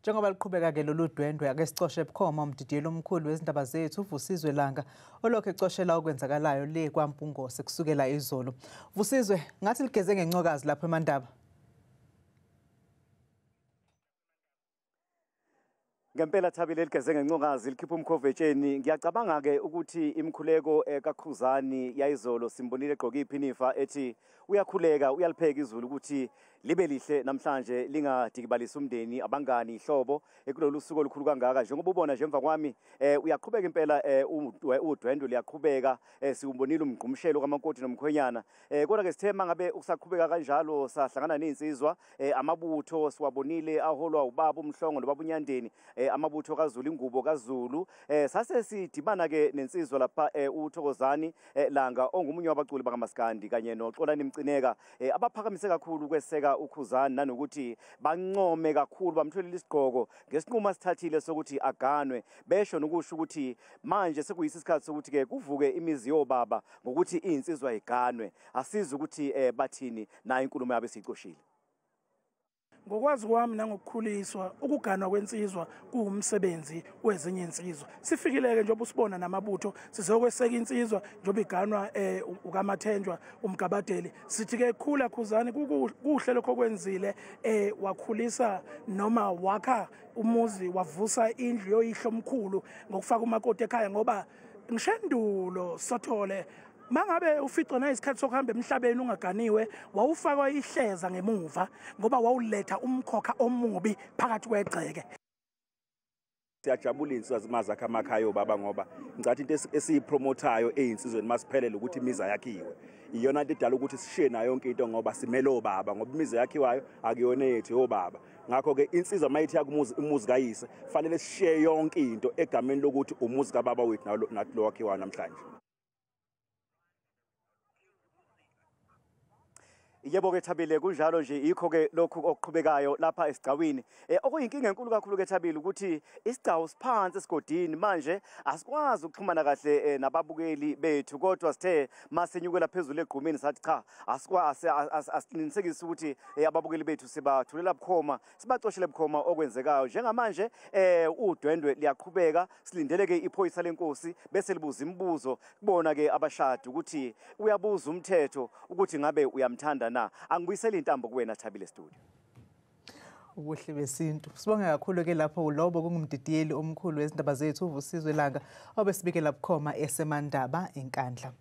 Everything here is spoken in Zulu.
Njengoba liqhubeka-ke lolu dwendwe, ake sicoshe bukhoma umdidiyeli omkhulu wezindaba zethu uVusizwe Langa, olokhu ecoshela okwenzakalayo le kwaMpungose kusukela izolo. Vusizwe, ngathi ligeze ngencokazi lapho eMandaba. Ngempela Thabile, ligeze ngencokazi likhipha umkhovetsheni. Ngiyacabanga-ke ukuthi imikhuleko kaKhuzani yayizolo simbonile egqoke iphinifa ethi uyakhuleka, uyalipheka izulu ukuthi libe lihle namhlanje, lingadikibalisi umndeni, abangani, ihlobo kulolu suku olukhulu kangaka. Njengoba ubona nje emva kwami, uyaqhubeka impela udwendwe liyaqhubeka, siwubonile umgqumshelo kamakoti nomkhwenyana. Kodwa-ke sithe mangabe usaqhubeka kanjalo sahlangana ney'nsizwa, amabutho siwabonile aholwa ubaba uMhlongo nobaba uNyandeni, amabutho kaZulu, ingubo kaZulu. Sase sidibana-ke nensizwa lapha uThokozani Langa, ongumunye wabaculi bakamaskandi, kanye noXolani Mcineka, abaphakamise kakhulu ukweseka uKhuzani, nanokuthi bancome kakhulu, bamtholile isigqoko ngesinqumo asithathile sokuthi aganwe, besho nokusho ukuthi manje sekuyisi isikhathi sokuthi-ke kuvuke imizi yobaba ngokuthi iy'nsizwa iganwe. Asizi ukuthi bathini nayo inkulumo yabo esiyicoshile. Ngokwazi kwami nangokukhuliswa, ukuganwa kwensizwa kuwumsebenzi wezinye insizwa. Sifikile-ke njengoba usibona namabutho, sizokweseka insizwa njengoba iganwa ukaMathenjwa uMgabadeli. Sithi-ke khula Khuzani, kuhle lokho okwenzile, wakhulisa noma wakha umuzi, wavusa indlu yoyihlo omkhulu ngokufaka umakoti ekhaya, ngoba ngishendulo sothole mangabe uficwa nayisikhathi sokuhamba emhlabeni ungaganiwe, wawufakwa ihleza ngemuva ngoba wawuletha umkhokha omubi phakathi kwegceke. Siyajabula insizwa mazakhe amakhaya obaba, ngoba ngicathi into esiyipromothayo eyinsizweni masiphelele ukuthi imizi yakhiwe. Iyona into edala ukuthi sishiye nayo yonke into, ngoba simele obaba, ngoba imizi yakhiwayo akuyona yethu, yobaba. Ngakho-ke insizwa mayithi yakumuzi umuzi kayise, fanele sishiye yonke into egameni lokuthi umuzi kababa wethu nathi lo wakhiwayo namhlanje. Yebo-ke Thabile, kunjalo nje, yikho-ke lokhu okuqhubekayo lapha esigcawini. Okuyinkinga enkulu kakhulu-ke Thabile ukuthi isigcawu siphansi esigodini manje, asikwazi ukuxhumana kahle nababukeli bethu, kodwa sithe masenyukela phezulu egqumeni sathi cha, asiqinisekise ukuthi ababukeli bethu sibathulela bukhoma, sibacoshele bukhoma okwenzekayo. Njengamanje udwendwe liyaqhubeka, silindele-ke iphoyisa lenkosi bese libuza imibuzo kubona-ke abashadi ukuthi uyabuza umthetho ukuthi ngabe uyamthanda na. Angibuyisele intambo kuwena Thabile Studio. Ubuhle besintu. Sibonge kakhulu ke lapho ulobo kungumdidiyeli omkhulu wezindaba zethu uVusizwe Langa obesibikela bukhoma eseMandaba eNkandla.